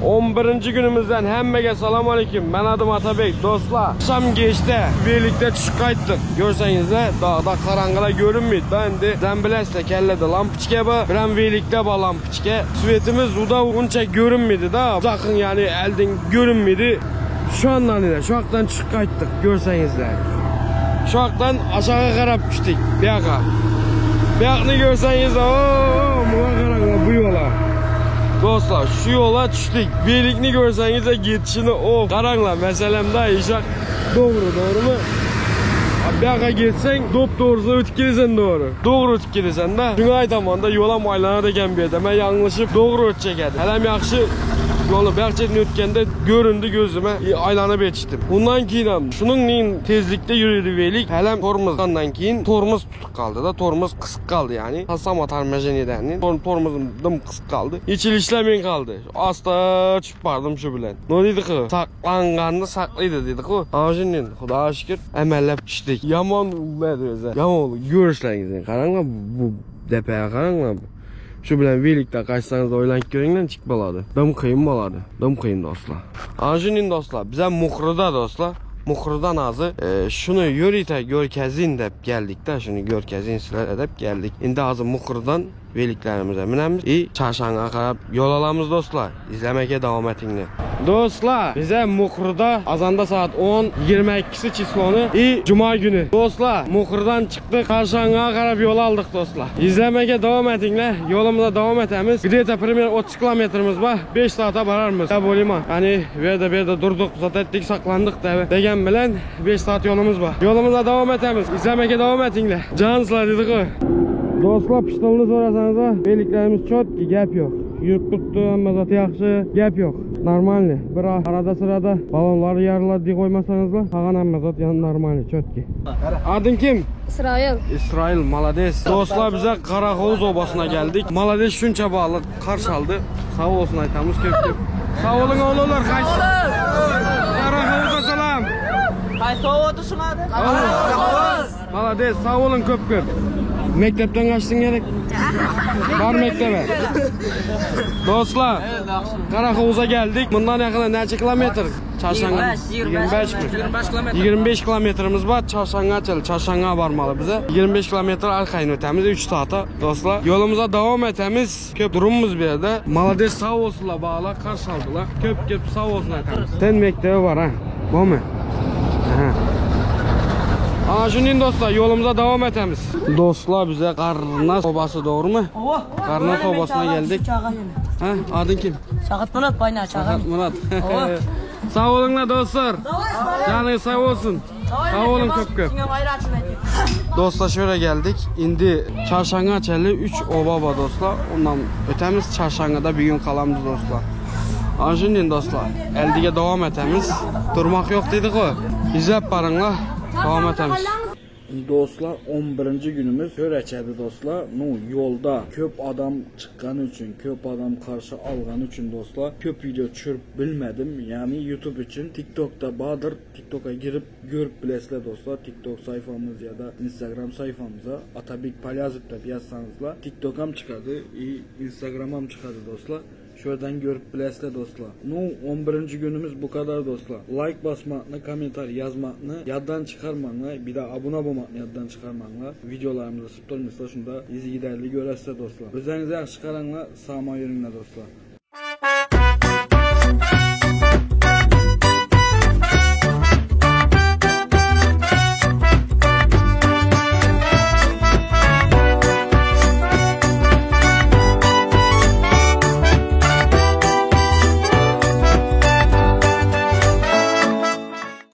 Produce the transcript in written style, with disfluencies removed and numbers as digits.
11. günümüzden hemmege salam aleyküm. Men adım Atabek. Dostlar, akşam geçti. Birlikte düşüp qaytdıq. Görseniz de dağda qarаңғыda görünmeydi. Da indi sen bilesizler kellede lampochka bar, biram velikte bar lampochka. Svetimiz uda uncha görünmeydi da. Uzakın yani elden görünmeydi. Şu andan ile şu aktan çıkıp qaytdıq görseniz Şu aktan aşağı qarab düştük. Bu yoqqa. Bu yoqni görseniz, o, buna qaranglar bu yola. Dostlar şu yola düştük. Velikni görseniz de geçişini o qaranglar. Meselem da işak doğru doğru mu? Bu yoqqa geçsen dop doğrusuna ötüp gelesen doğru. Doğru ötüp gelesen da. Şunu aytaman da yola aylanır ekan bu yerda. Men yanlışıp doğru ötecek edim. Hələm yaxşı yolu bu yoq chetini ötkende göründü gözüme. E, aylanıp yetiştim. Ondan keyin ham şunun tezlikte yürüdü velik. Hələm tormozdan keyin tormoz tutup kaldı da. Tormoz kısık kaldı yani. Sama torможениeden. Tormozum dım kısık kaldı. Hiç işlemeyin kaldı. Asta çıkıp bardım şu bilen. Ne dedi ki? Saklanganını saklıydı dedi ki. Ana şimdi Xudoga şükür amallab tushdik. Yomon bo'ladi o'zi. Yomon oldu. Ko'rishlaringizni qaranglar bu tepaga qaranglar. Shu bilan velikda qaytsangiz o'ylanib ko'ringlar chiqib bo'ladi. Dim qiyin bo'ladi. Dim qiyin do'stlar. Ana shuning do'stlar, biza Muhrida do'stlar. Muhrida nazı e, şunu yörite görkezin deb geldik da şunu görkezin sizlere deb geldik. Indi hozir Muhrdan veliklerimize minemiz. И çarşanga qarab yo'l olamiz do'stlar. İzlemeye davam etinglar. Dostlar, bize Muhrda azanda saat 10 22 числоны и cuma günü. Dostlar, Muhrdan çıktık. Çarşanga qarab yol aldık dostlar. İzlemeye davam etinglar. Yolumuza davam etemiz. Где-то примерно 30 kilometrimiz var. 5 saate bararmız. Ya bolima. Hani bir yerde bir yerde durduk, zat ettik, saklandık da degen bilen 5 saat yolumuz var. Yolumuza devam etemiz. İzlemeye devam etinglar. Canslar dedik o. Dostlar piştilini sorasanız da beliklerimiz çok ki gap yok. Yürüp tuttu ama zatı yaxşı gap yok. Normalni. Bir arada sırada balonları yarılar diye koymasanız da hagan amma zat yani normalni çok ki. Adın kim? İsrail. İsrail Malades. Dostlar bize Karahovuz obasına geldik. Malades şunça bağlı kar çaldı. Sağ olsun aytamız köp köp. Sağ olun oğullar kaç. Karahovuz'a selam. Qaysi ovodi shunadi? Malades sağ olun köp köp. Mektepten kaçtın gerek. Var mektebe. Dostlar Karahovuz'a geldik. Bundan yakına neçe kilometre? Çarşanga. 25, 25 mi? 25 kilometre. 25 kilometrimiz var. Çarşanga çel, Çarşanga varmalı bize. 25 kilometre arxayın ötemiz 3 saata dostlar. Yolumuza devam etemiz. Köp durumumuz bir yerde. Malades sağ olsunlar bağla karşı aldılar. Köp köp sağ olsun etemiz. Sen mektebi var ha. Bu mu? Aha. Ana şunun dostlar yolumuza devam etemiz. Dostlar bize Karnas obası doğru mu? Karnas obasına geldik. Ha, adın kim? Şahat Murat bayna Sakat Murat. sağ olun la dostlar. Canınız sağ olsun. Sağ olun köp köp. Dostlar şöyle geldik. Indi Çarşanga çeli 3 oba var dostlar. Ondan ötemiz Çarşanga'da bir gün kalamız dostlar. Anjinin dostlar. Eldige devam etemiz. Durmak yok dedik o. İzlep barınla devam etemiz. Dostlar 11. günümüz Görəçədi dostlar. Nu yolda köp adam çıxqanı üçün, köp adam qarşı alğanı üçün dostlar, köp video düşürüb bilmədim. Yəni YouTube üçün TikTokda badır. TikToka girib görüb biləsilər dostlar. TikTok sayfamız ya da Instagram sayfamıza Atabik Palyazov deb yazsanızlar TikTokam çıxadı, i Instagramam çıxadı dostlar. Şuradan görüp bilesizler dostlar. Nu 11. günümüz bu kadar dostlar. Like basmakla, komentar yazmakla, yaddan çıkarmakla, bir de abone olmakla yaddan çıkarmakla videolarımızı sıp durmuşlar. Şunda izi giderli göresizler dostlar. Özlerinize yaxşı qaranlar, sağma yürünler dostlar.